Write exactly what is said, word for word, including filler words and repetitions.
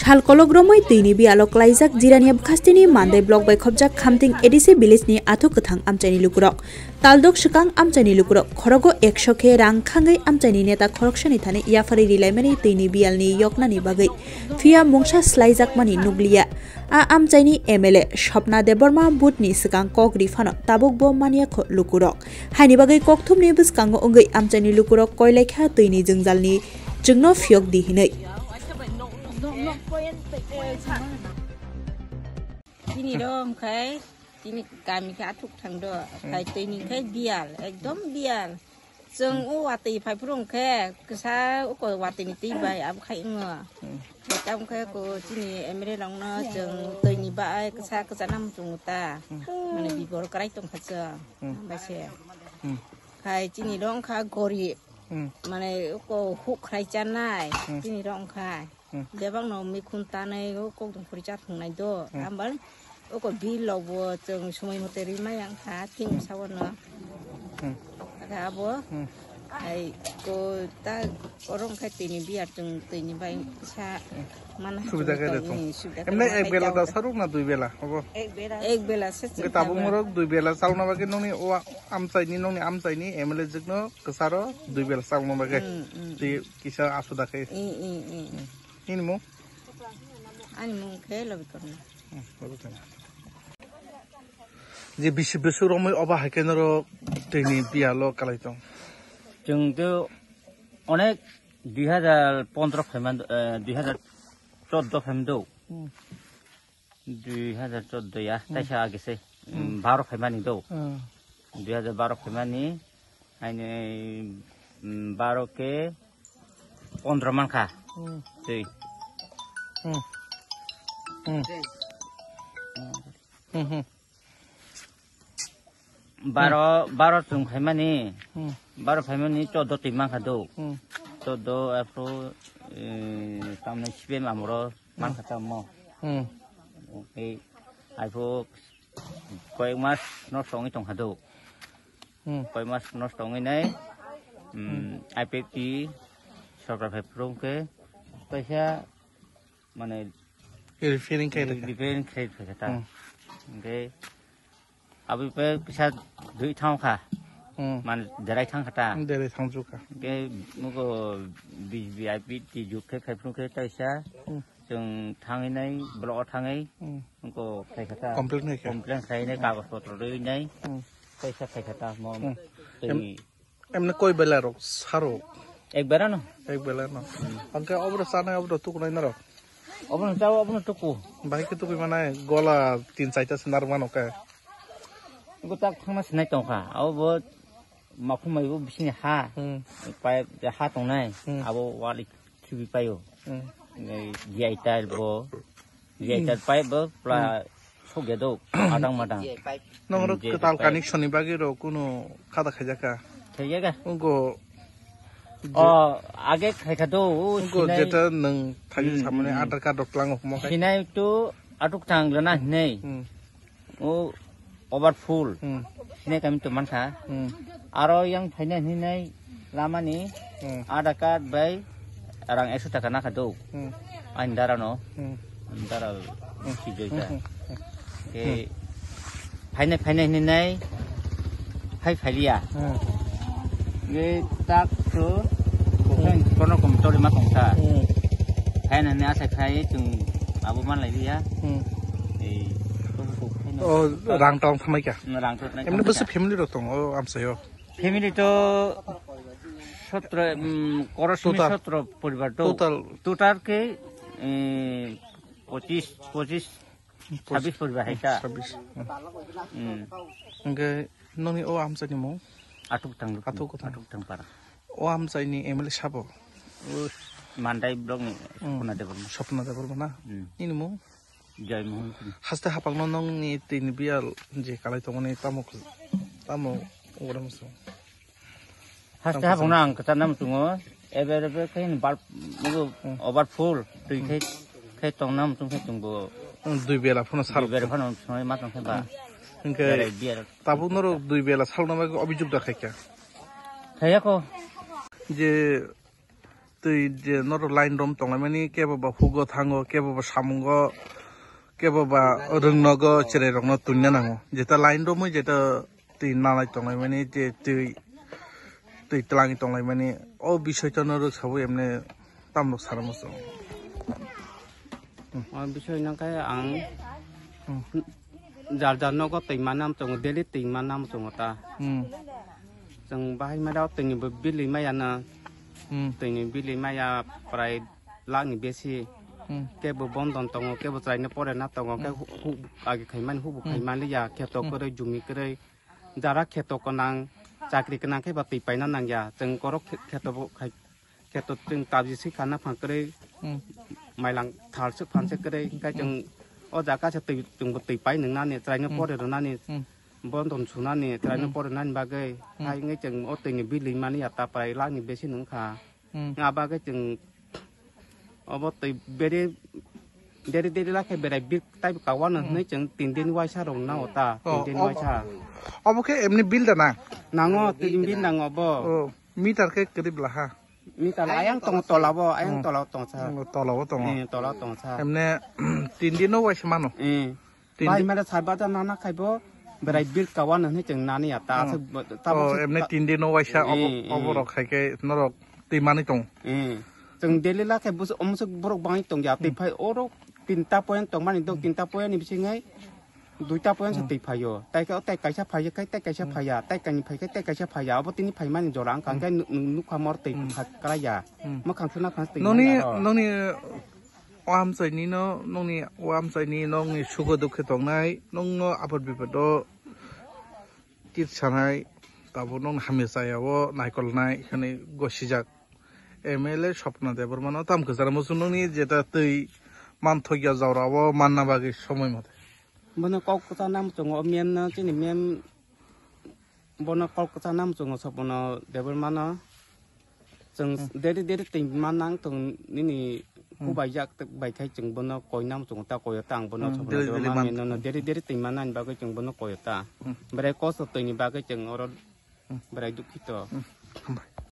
Thal kolok romwi twini biyalo klaijak Jirania bwkhasteni Mandai block bai khopjak Khamting A D C village ni athuk kwthang amchaini lukurok. Taldok swkang amchaini lukurok khorogo ekso khe rang khangwi amchaini neta khoroksani thani yapharwi rilaimani twini biyalni yoknani bagwi. Phiya mungsa slaijakmani nukliya. A amchaini M L A Swapna Debbarma butni swkang kok ri phano tabukbo manyakho lukurok. Haini bagwi kokthumni bwskango wngwi amchaini lukurok koilaikha twini jwngjalni chwngno phiyok di hinwi. Tini rom khai, tini kami khe athuk thang do, khai tini khai biyal, ekdom biyal. Chwng o watwi phai phuru hwnkhe kwsa uko watwini twi bai abo khai wngo. Tamo khe ko chini M L A rokno chwng twini bai kwsa kwsa nam chwng ta. Mane bibor kwrai tong kha chwng. Bai se. Khai chini rok wngkha gorib. Mane uko huk khrai chanai chini rok wngkha. Bebakno mikhun tanai o kokdong phuri cha thungnai do. Ambal oko bill rokbo chwng sumai mote ri maya wngkha thing sabono. Abo ai ko ta oro wngkha tini biyar chwng twini bai sa mana subida khe de tong. Emne ek bela da saruk na dui bela obo? Ek bela se. Ke tabuk morok dui bela salna bagwi nongni o amchaini nongni amchaini M L A jikno kwsaro dui bela salna bagwi. Twi kisa asuda khe. Nini mung? Ani mung khe Lobi Korma. Je bisi bisi romwi oba hai khe norok tini biyalo kalai tong. Chwng to onek dui hazar pondro phaima, eh, dui hazar choddo phaima do. Dui hazar choddo ya, taisa age se, baro phaimani do. Dui hazar baro phaimani, haini, baro ke pondro mankha. Tei. Baro, baro chwng phaimani, baro phaimani choddo twi mankha do. Choddo aphuru, eh, tamni sibem amoro mankha tamo. Ei, aiphu koyek mas nosto wngwi tongkha do. Koyek mas nosto wngwi nai, I P F T sorkar phai phuru khe kaisa mane repairing khai rwkha. Repairing khai rwkha ta. Hwnkhe aboni pore kisa dui thang kha. Mane derai thang kha ta. Derai thang jukha. Hwnkhe nugo B J P I P T juk khe khai phuru khe taisa. Chwng thangwi nai block o thangwi nugo khai kha ta. Complain khai kha. Complain khai nai kagoj potro rwi nai. Taisa khai kha ta mo. Tei Emne koi bela rok saro? Ek bela no. Ek bela no. Angke obro sana obro tukunai naro. Obro chao obro tuku. Bahai ke tukui mana gola tin chaita senar mano ke. Go tak thangna sinai tongkha. Abo bo makhum mai bo bisini ha. Pai ha tongnai. Abo wali khibi payo. Nei jai tar bo. Jai tar pai bo pla sogya do adang madang. Nong rok kwtal connection ni bagwi rok kuno khada khaijaka. Khaijaka. Ungo o age khaikha do o ungo sinai jeta nang thagi samani Aadhaar card rok tlango mo khai. Sinai to atuk tang lana hinai. O over full. Hinai kami to mankha. Aro yang phaina hinai lamani Aadhaar card bai rang ekso taka nakha do. Ani dara no. Ani dara si joi ta. Ke phaina phaina hinai phai phailia. Ke tak to kono kom toli ma tongsa. Phaina hinai asa khai chung abo man lai liya. Ei, to ko phaina. O rang tong thamai ka. Rang to. Emne bwswk family rok tongo amsayo? Family to sotro, um, korosmi sotro poribar to. Total. Total ke, eh, pochis, pochis, chabis poribar hai ta. Chabis. Hingke noni o amchai ni mung? Atuk tang. Atuk tang. Atuk tang para. O amchai ni M L A sabo? O Mandai block ni Sopna Debbarma. Sopna Debbarma na? Nini mung? Jai Mohan Singh. Haste hapang no nong ni tini biyal je kalai tongmani tamo tamo ugura musu. Haste hapang no ang kata nam tungo. Ebe ebe khe ni bal mugo over full twi khe khe tong nam tung khe tung bo. Dui bela phano sar. Dui bela phano soi ma tong khe ba. Hingke tabuk norok dui bela sal no obijog da khaikha. Khaya ko. Je Twi je norok line rom tonglaimani, kebo ba hugo thango, kebo ba samungo, kebo ba rwngnogo, cherai rokno twina nango. Jeta line romwi jeta twi nanai tonglaimani, je twi, twi twlangwi tonglaimani, o bisoi to norok sabo emne tamrok sara muchungo. O bisoi nang khe ang Hmm. jar jar nogo twi manna muchungo, daily twi manna muchungo ta. Hmm. Chwng bahai mada twi ni bo bili maya na. Hmm. Twi ni bili maya prai lakh ni besi. Hmm. Kebo bondon tongo, kebo chwraino pore na tongo, khe Hmm. hu-, hu-, agi khaimani hubu Hmm. khaimani ya, kheto Hmm. kwrwi, jumi kwrwi. Jara kheto kwnang, chakri kwnang khe ba twi paina nangya. Chwng korok khe-, kheto bo khai, kheto chwng kabji swi kha naphang kwrwi, Hmm. mailang thal swk phan se kwrwi. Hinkhe chwng Hmm. o jaga se twi, chwngbo twi pai nwngnani, chwraino Hmm. pore rwnani, Hmm. bondon sunani, chwraino Hmm. pore rwnani bagwi. Hmm. Hai wngwi chwng o twi ni bili mani ya ta prai lakh ni besi nung kha. Hmm. Nga bagwi chwng obo twi beri, deri deri lakhe berai bil tai kawa no Hmm. hwnwi chwng tin din waisa rok na ota, tin Oh, din obo, waisa. Obo khe emni bil da na? Nango, tin bil nango obo. Oh, meter khe kwrwi bla ha? Meter ayang tongo tolabo, ayang Hmm. tolabo tongsa. Hmm, tolabo tongo. Eh, tolabo tongsa. Emne tin din no waisa mano? Eh. Tin Bai di- mare saiba ta nana khaibo, berai bil kawa no hwnwi chwng nani ya, ta Hmm. aswk bo-, ta Oh, bo se emne ta- tin din no waisa obo, Eh, eh. obo rok khai khe norok twi manwi tong. Eh. Chwng daily lakhe bus-, omswk borok bangwi tong ya, twi Hmm. phai oro tinta point tong mani do, Hmm. tinta point ni bising hai duita point se Hmm. twi phaio. Tai khe o tai kaisa phaiya khai, tai kaisa Hmm. phaiya, tai kaini phai khai, tai kaisa phaiya. Obo tini phai mani jora wngkha, Hmm. hwnkhe nu-, nu-, nukha mor twi Hmm. kha-, khlaiya. Hmm. Mwkhang suna phang twi Noni, manya aro. Noni O amchaini no, nongni o amchaini nongni sugo dukhe tongnai, nongno apot bipot o tir sanai, tabuk nongni hamya chaya o naikolnai hwnwi gosijak M L A Swapna Debbarma no. Tamo kwcharo muchung nongni jeta twi manthokya jora o manna bagwi somoi mote. Bono kok kwchangna muchungo, o mem no chini mem Bono kok kwchangna muchungo Swapna Debbarma no. Chwng Hmm. deri deri twi ma nang tong nini Hmm. kubai jak bai khai chwng bono koina muchungo ta koyo ta ang bono Hmm, Swapna deri deri Debbarma man- ni nono deri deri twi ma nani bagwi chwng bono koyo ta. Hmm. Berai kosto twi ni bagwi chwng oro Hmm. berai dukhito. Hmm. Hambai.